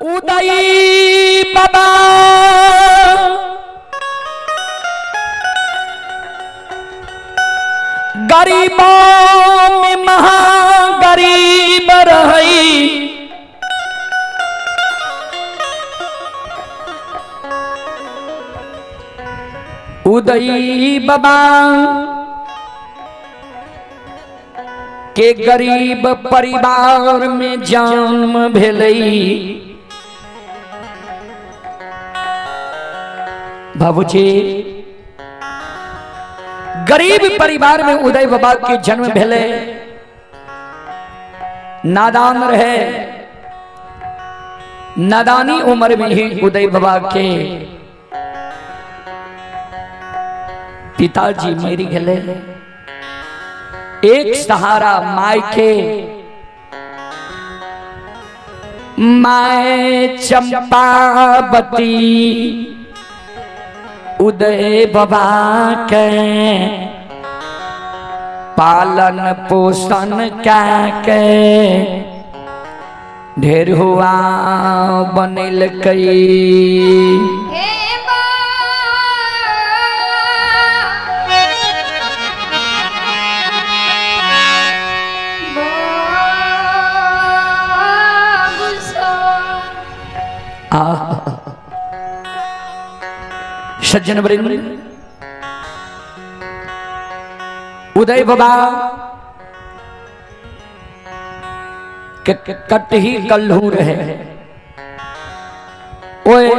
उदयी बाबा गरीबों में महा गरीब रही। उदयी बाबा के गरीब परिवार में जन्म भेलई। बाबूजी गरीब परिवार में उदय बाबा के जन्म भेले, नादान रहे, नादानी उम्र में ही उदय बाबा के पिताजी मर गए। एक सहारा my के, my Champavati उदय बाबा के पालन पोषण के ढेर हुआ बनल कई। सज्जन वृंद, उदय बाबा के कटही कल्हू रहे, ओए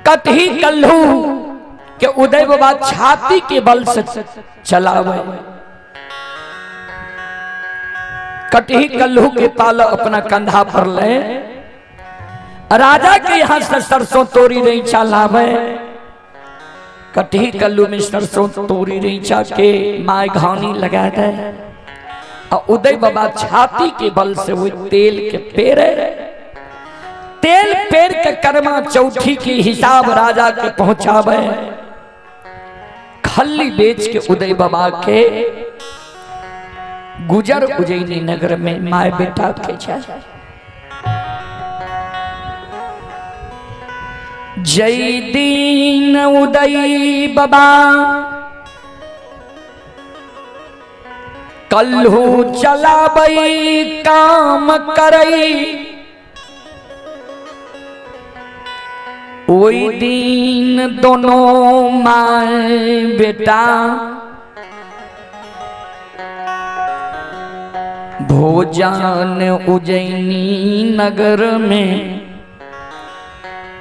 कटही कल्हू के उदय बाबा छाती के बल से चलावे। कटही कल्हू के पाल अपना कंधा पर ले, राजा के यहाँ से सरसों तोरी नहीं चलावे। कटही कल्लू में सरसों तोरी नहीं के my घानी लगा दे, और उदय बाबा छाती के बल से वो तेल के पेरे, तेल पेर के कर्मा चौथी के हिसाब राजा के पहुंचावे। खल्ली बेच के उदय बाबा के गुजर उज्जैनी नगर में my बेटा के जाए। जय दीन उदय बाबा कल्हू चलाबई काम करई, ओई दिन दोनों my बेटा भोजन उज्जैनी नगर में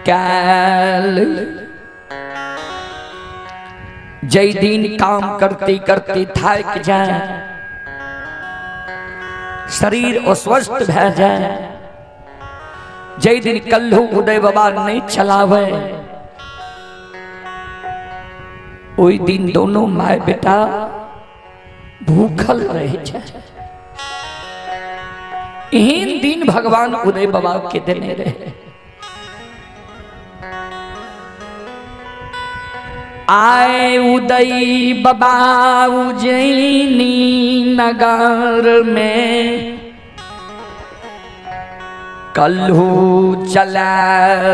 कैल। जय दिन काम करते करते थक जाए, शरीर अस्वस्थ भै जाए, जय दिन कल्हू उदय बाबा नहीं चलावे, ओई दिन दोनों my बेटा भूखल रह जाए। इन दिन भगवान उदय बाबा के देने रहे। आए उदय बाबा उज्जैनी नगर में कल्हू चला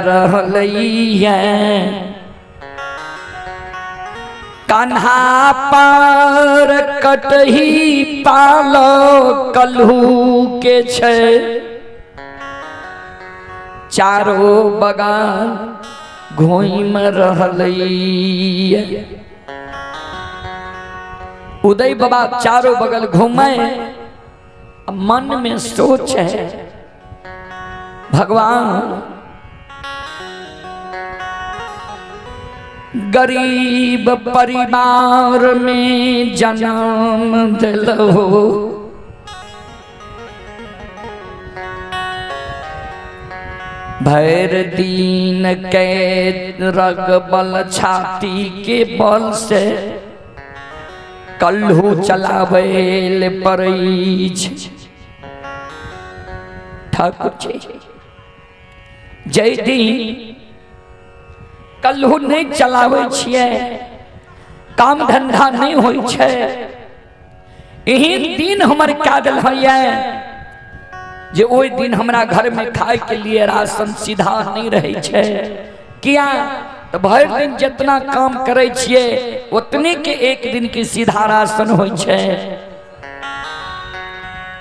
रहलई है, कान्हा पर कटही पालो कल्हू के छे, चारों बगान घूम रहलई। उदय बाबा चारों बगल घूमे, मन में सोच है भगवान गरीब परिवार में जन्म दिलो, भैर दीन के रगबल छाती के बल से कल्हू चलावेल पड़ैछ। ठाकुर जी जय दिन कल्हू नहीं चलावे छियै, काम धंधा नहीं होई छै, एहन दिन हमर कादल होइए जे ओहि दिन हमरा घर में खाए के लिए राशन सीधा नहीं रहे छै। किया तो भरि दिन जितना काम करे छियै उतने के एक दिन के सीधा राशन होइ छै।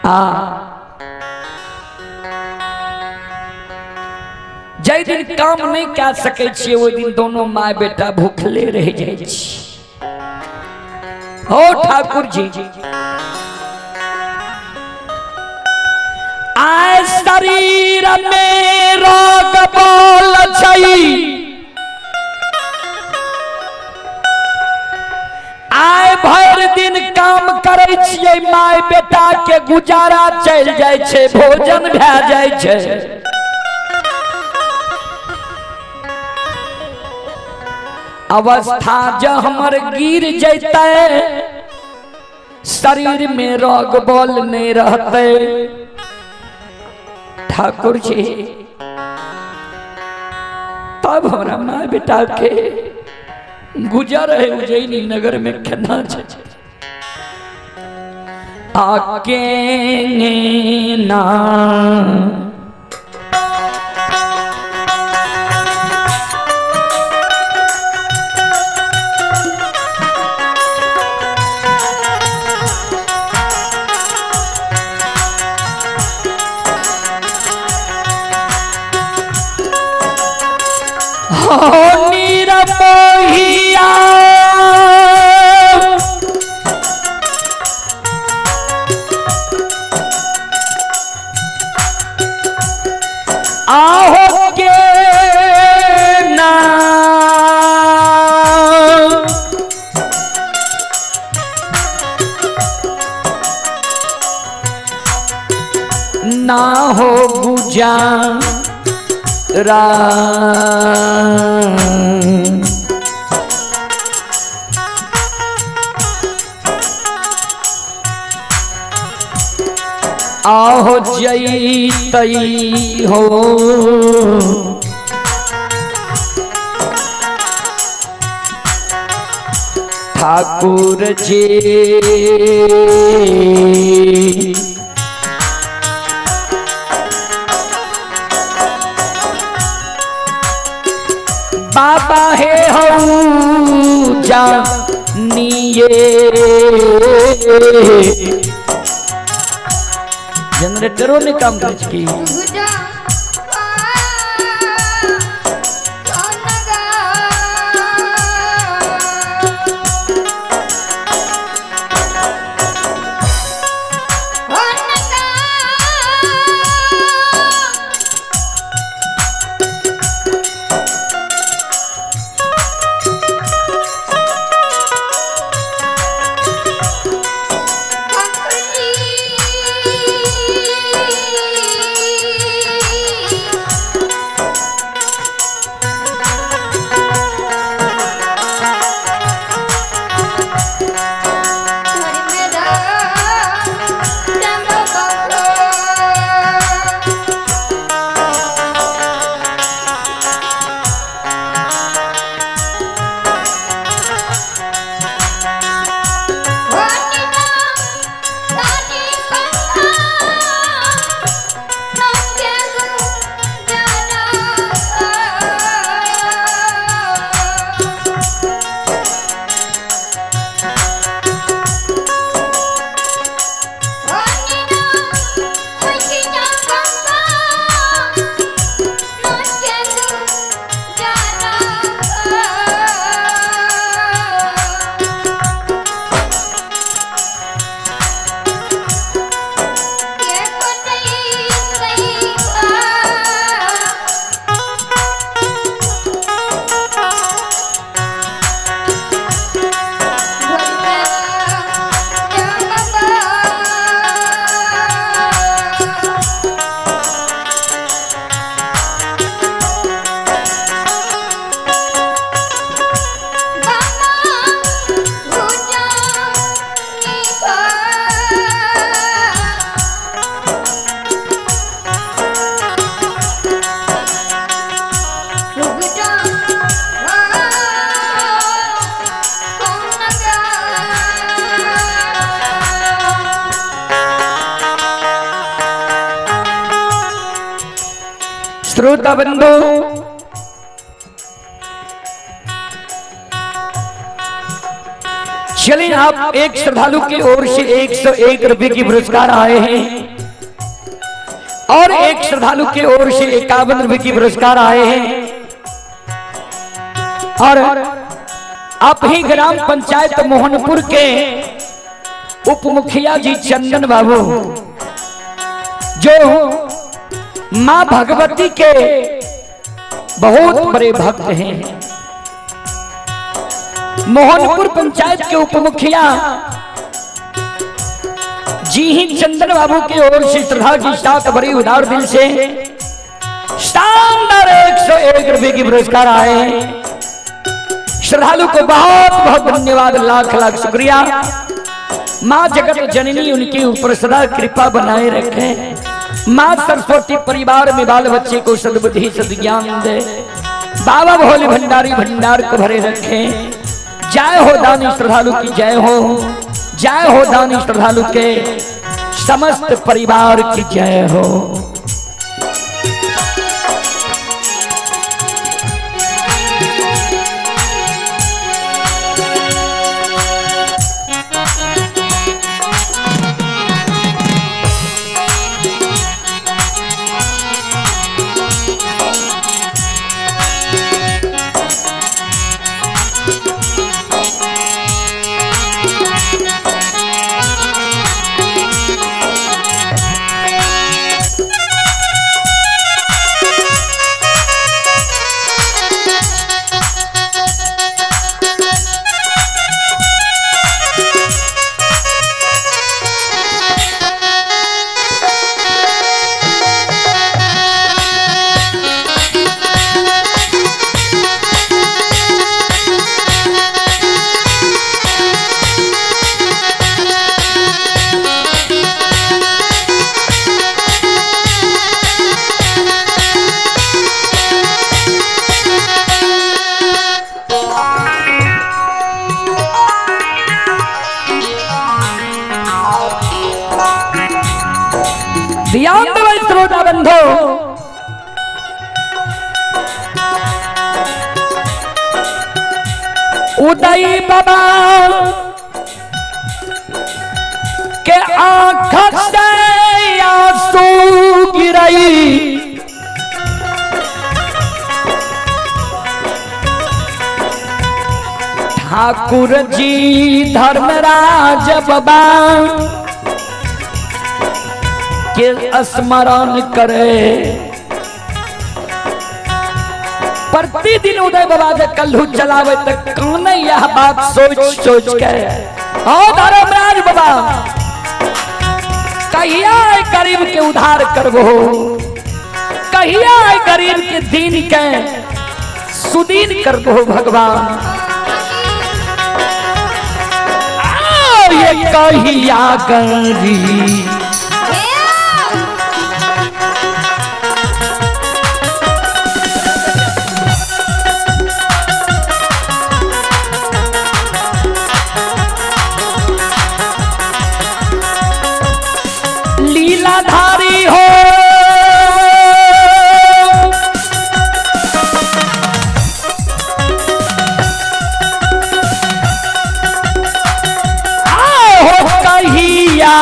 आ जाहि दिन काम नहीं कए सकै छियै ओहि दिन दोनों my बेटा भूखले रह जाइ छी। हो ठाकुर जी, आय शरीर में रोग बोल छै, आय भरि दिन काम करै छियै, my बेटा के गुजारा चलि जाइ छै, भोजन भए जाइ छै। अवस्था जँ हमर गिर जैतै, शरीर में रोग बल नहीं रहतै। ठाकुर जी, तब हमरा my बेटा के गुजर है उज्जैनी नगर में केना छै। आके ना हो निरमोहिया आहो के ना ना हो गुजारा। आहो जैतई हो ठाकुर जी, बाबा हे हऊ जानिए। जनरेटरों में काम कर की श्रोता बंधु, चलिए आप एक श्रद्धालु की ओर से 101 रुपए की पुरस्कार आए हैं और एक श्रद्धालु की ओर से 51 रुपए की पुरस्कार आए हैं। और आप ही ग्राम पंचायत मोहनपुर के उप मुखिया जी चंदन बाबू, जो मां भगवती के बहुत बड़े भक्त हैं, मोहनपुर पंचायत के उप मुखिया जी ही चंदन बाबू की ओर से श्रद्धा की साथ बड़ी उदार दिल से शानदार 101 रुपए की पुरस्कार आए हैं। श्रद्धालु को बहुत बहुत धन्यवाद, लाख लाख शुक्रिया। मां जगत जननी उनके ऊपर सदा कृपा बनाए रखे। मां सरस्वती परिवार में बाल बच्चे को सद्बुद्धि सद्ज्ञान दे। बाबा भोले भंडारी भंडार को भरे रखे। जय हो दानी श्रद्धालु की जय हो, जय हो दानी श्रद्धालु के समस्त परिवार की जय हो। ध्यान देबै श्रोता बंधु, उदय बाबा के आंख से आंसू गिरई, ठाकुर जी धर्मराज बाबा के स्मरण करे। प्रतिदिन उदय बाबा जब कल्हू चलावे तक कौन यह बात सोच सोच के, ओ धर्मराज बाबा कहिया गरीब के उधार करबो, कहिया गरीब के दीन के सुदीन करबो भगवान, ये कहिया गरीब। लीलाधारी हो हो कहिया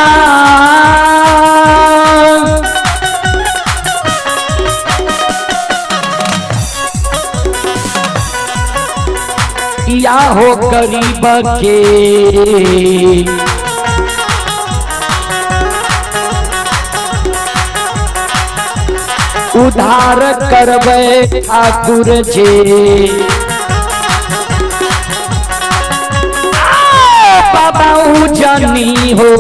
या हो गरीब के उधार करबै ठाकुर जी। बाबा उजनी हो।